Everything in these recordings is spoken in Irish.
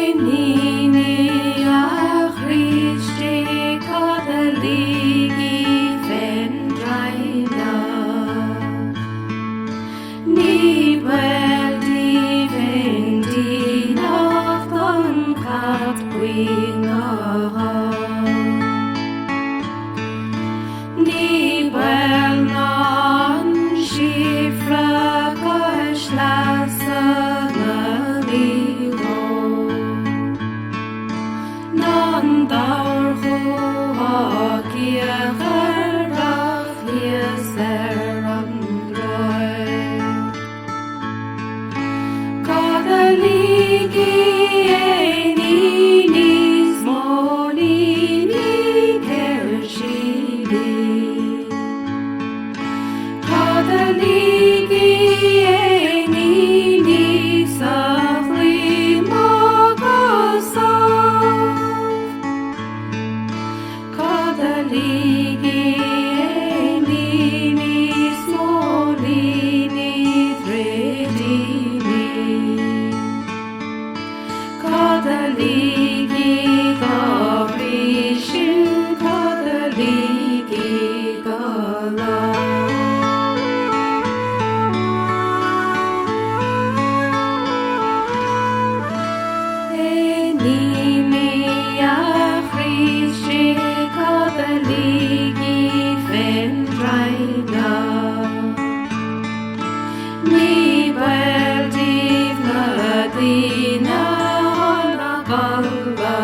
Éiníní a Chríost Dé cad a ligfidh fén draighneach? Ní baol daoibh aon dínach don chat buí ná Ní baol ná an síofra cois leasa na luí dhó. Ná an dobharchú á cíoch ar bhraich thíos ar an dtráigh. Cad a ligfidh éiníní 's móilíní ceirsíní? Cad a ligfidh éiníní sa chlaí macasamh? Cad a ligfidh éiníní 's móilíní draoidíní? Cad a ligfidh dá bhrí sin, cad a ligfidh go lá? Éiníní a Chríost Dé cad a ligfidh fén draighneach? Ní baol daoibh na daoine na galla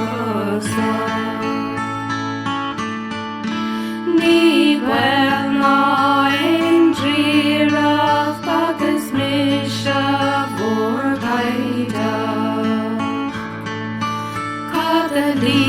go sách. Ní baol ná aon triarach agus mise bhur gcaighdeach. Cad a ligfidh.